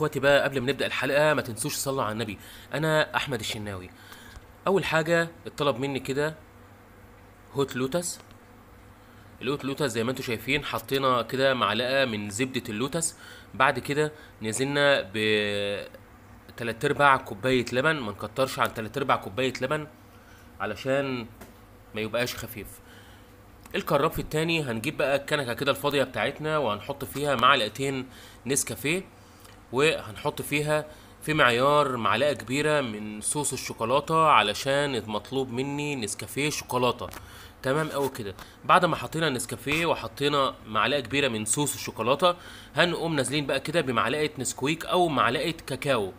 اخواتي بقى قبل ما نبدا الحلقة ما تنسوش تصلوا على النبي. انا احمد الشناوي. اول حاجة اتطلب مني كده hot lotus. ال hot lotus زي ما انتم شايفين حطينا كده معلقه من زبدة اللوتس. بعد كده نزلنا ب 3/4 كوباية لبن، ما نكترش عن 3/4 كوباية لبن علشان ما يبقاش خفيف. الكراب في التاني هنجيب بقى الكنكه كده الفاضيه بتاعتنا وهنحط فيها معلقتين نسكافيه، وهنحط فيها في معيار معلقه كبيرة من صوص الشوكولاتة علشان المطلوب مني نسكافيه شوكولاتة. تمام قوي كده. بعد ما حطينا النسكافيه وحطينا معلقه كبيرة من صوص الشوكولاتة هنقوم نازلين بقى كده بمعلقه نسكويك او معلقه كاكاو.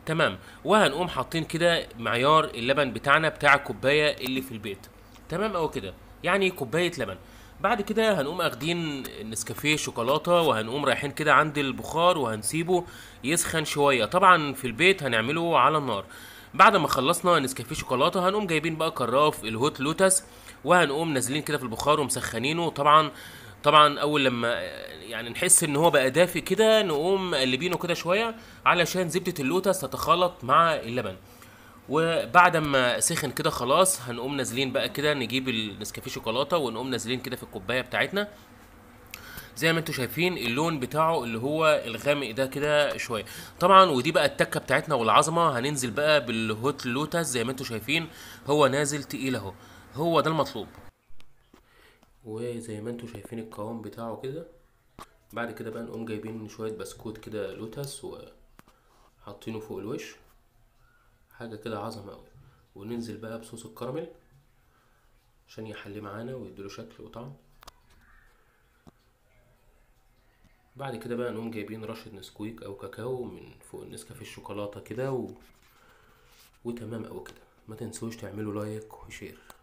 تمام. وهنقوم حاطين كده معيار اللبن بتاعنا بتاع الكوباية اللي في البيت. تمام قوي كده، يعني كوباية لبن. بعد كده هنقوم اخدين نسكافيه شوكولاتة وهنقوم رايحين كده عند البخار وهنسيبه يسخن شوية. طبعا في البيت هنعمله على النار. بعد ما خلصنا نسكافيه شوكولاتة هنقوم جايبين بقى كراف ال hot lotus وهنقوم نازلين كده في البخار ومسخنينه. طبعا اول لما يعني نحس ان هو بقى دافي كده نقوم مقلبينه كده شوية علشان زبدة اللوتس تتخلط مع اللبن. وبعد ما سخن كده خلاص هنقوم نازلين بقى كده نجيب النسكافيه شوكولاتة ونقوم نازلين كده في الكوباية بتاعتنا. زي ما انتم شايفين اللون بتاعه اللي هو الغامق ده كده شوية. طبعا ودي بقى التكه بتاعتنا والعظمة. هننزل بقى بال hot lotus زي ما انتم شايفين هو نازل تقيل اهو، هو ده المطلوب. وزي ما انتم شايفين القوام بتاعه كده. بعد كده بقى نقوم جايبين شوية بسكوت كده لوتس وحاطينه فوق الوش، حاجة كده عظمه قوي. وننزل بقى بصوص الكراميل عشان يحلي معانا ويديله شكل وطعم. بعد كده بقى نقوم جايبين رشه نسكويك او كاكاو من فوق النسكافيه الشوكولاتة كده وتمام قوي كده. ما تنسوش تعملوا like و share.